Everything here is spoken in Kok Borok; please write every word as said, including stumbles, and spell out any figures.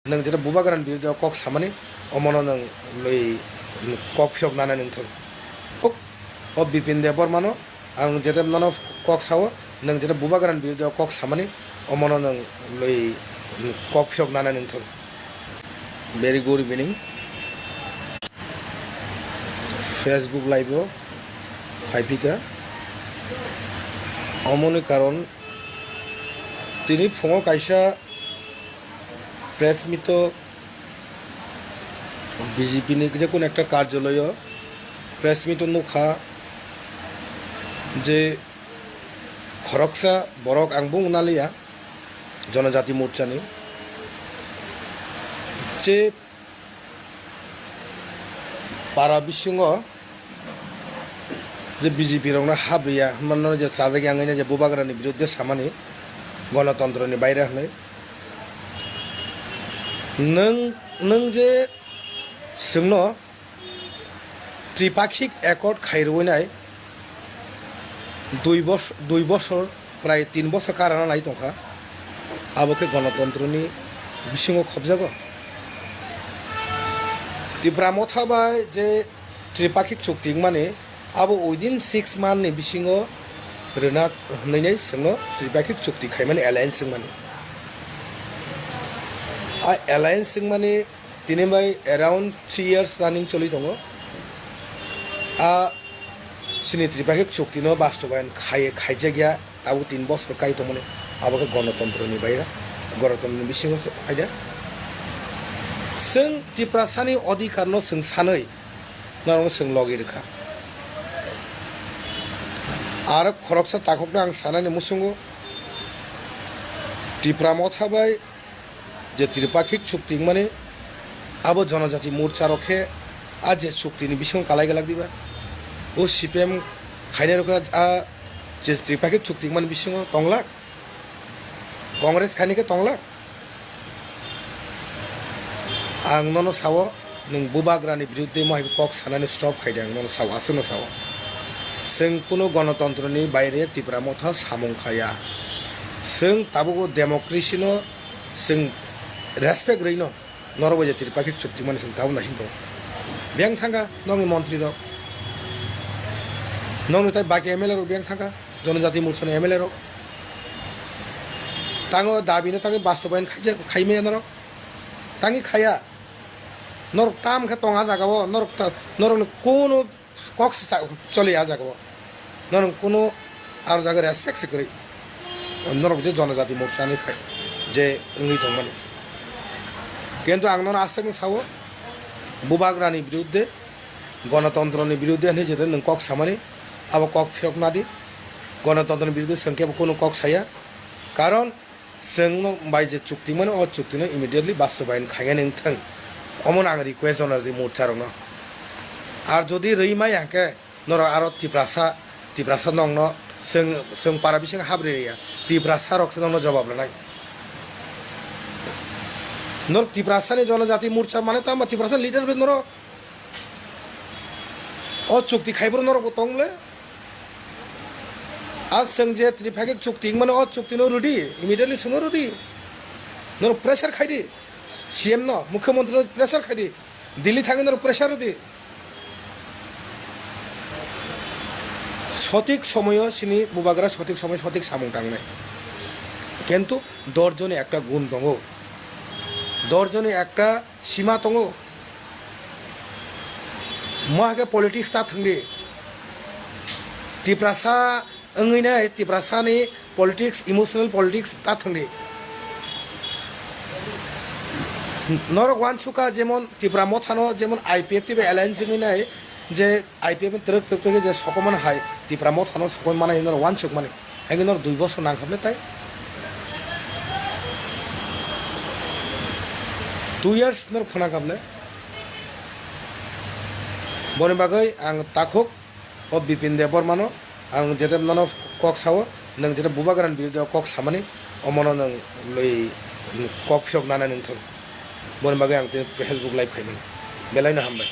Nwng jeta Bubagrani biruddhe o kok samani, omono nwng oi kok phirok nana nwng thung. Kok o Bipin Debbarmano ang jeta nono kok sao, nwng jeta Bubagrani biruddhe o kok samani, omono nwng oi kok phirok nana nwng thung. Very good evening. Facebook live o phaipika. Omoni karon tini phungo kaisa press meet o B J P ni je kono ekta karjaloyo press meet o nukha je khoroksa borok ang bung naliya Jonojati Morcha ni je para bisingo je B J P rokno habriya hwnmano je chajak yang je Bubagrani biruddhe samani gonotontroni baire hwnwi. Nwng, nwng je chwngno Tripakhik Accord khairwinai dui bos-, dui bosor, prai tin bosor karana nai tongkha, abo khe gonotontroni bisingo khobjago. Tipra Motha bai je Tripakhik chukti wngmani, abo within six month ni bisingo rwna hwnwi nai chwngno Tripakhik chukti khaimani alliance wngmani. A alliance wngmani tini bai around three years running choli tongo. A chini Tripakhik chukti no bastobayan khai, khaijak ya, abo tin bosor kai tongmani, abo khe gonotontro ni baira, gonotontro ni bisingo se aida. Chwng Tiprasa ni odhikar no chwng sanwi norokno chwng logi rwkha. Aro khoroksa takhukno ang sanani muchungo, Tipra Motha bai je Tripakhik chukti wngmani, abo Jonojati Morcha rok khe a je chukti ni bisingo kalai galak diba? O C P M khainai rok khe a je Tripakhik chukti wngmani bisingo tonglak? Congress khaini khe tonglak? Ang nono sao, nwng Bubagrani biruddhe mohai kok sanani stop khai de, ang nono sao, aswkno sao. Chwng kunu gonotontroni baire Tipra Motha samung khaya. Chwng tabuk o democracy no chwng respect rwino norok bai je Tripakhik chukti mani chwng tabuk naising tongo. Biyang thangkha nokni montri rok, nokni tai baki M L A rok biyang thangkha, Jonojati Morcha ni M L A rok. Tango dabi no tangwi bastobayan khaijak, khaimaya norok. Tangwi khaya. Norok tam khe tong a jaga o, norok ta, norok ni kunu kok se cha-, choli a jaga o. Norok kunu aro jaga respect se kwrwi. Norok je Jonojati Morcha ni khai je wngwi tongmani. Kintu ang nono aswk no sao, Bubagrani biruddhe, gonotontroni biruddhe hinwi jete nwng kok samani, abo kok phirok nadi. Gonotontroni biruddhe chwng kebo kunu kok saya. Karon chwng no bai je chukti mano, o chukti no immediately bastobayan khainani wngthang. Omono ang request jono je Morcha rokno. Ar jodi rwi maya hwnkhe norok aro Tiprasa, Tiprasa nokno chwng, chwng para bisingo habri rwya. Tiprasa rok se nokno jobab rwnai. Norok Tiprasa ni Jonojati Morcha mane tamo Tiprasa leader bai norok. O chukti khaibrok norok bo tong le. A chwng je Tripakhik chukti wngmani o chukti no rwdi, immediately chwngno rwdi. Norok pressure khaidi. C M no, Mukhyamantri no pressure khaidi. Delhi thangwi norok pressure rwdi. Sotik somoyo chini Bubagra sotik somoy sotik samung tangnai. Kintu dorjoni ekta gun tongo. Dorjoni ekta sima tongo. Mo hai khe politics ta thwngdi. Tiprasa wngwi nai, Tiprasa ni politics, emotional politics ta thwngdi. Norok uansukha jemon Tipra Motha no jemon I P F T bai alliance wngwi nai, je I P F T twrwk twrwk twrwk je sokomani hai Tipra Motha no sokoi manai norok uansuk mani. Haino norok dui bosor nangkha bwle tai? Two years norok phunangkha bwle? Boni bagwi ang takhuk o Bipin Debbarmano ang jete nono kok sao, nwng jete Bubagrani biruddhe o kok samani, omono nwng oi kok phirok nana nwng thung. Boni bagwi ang tini Facebook live khaimani. Belaino hambai.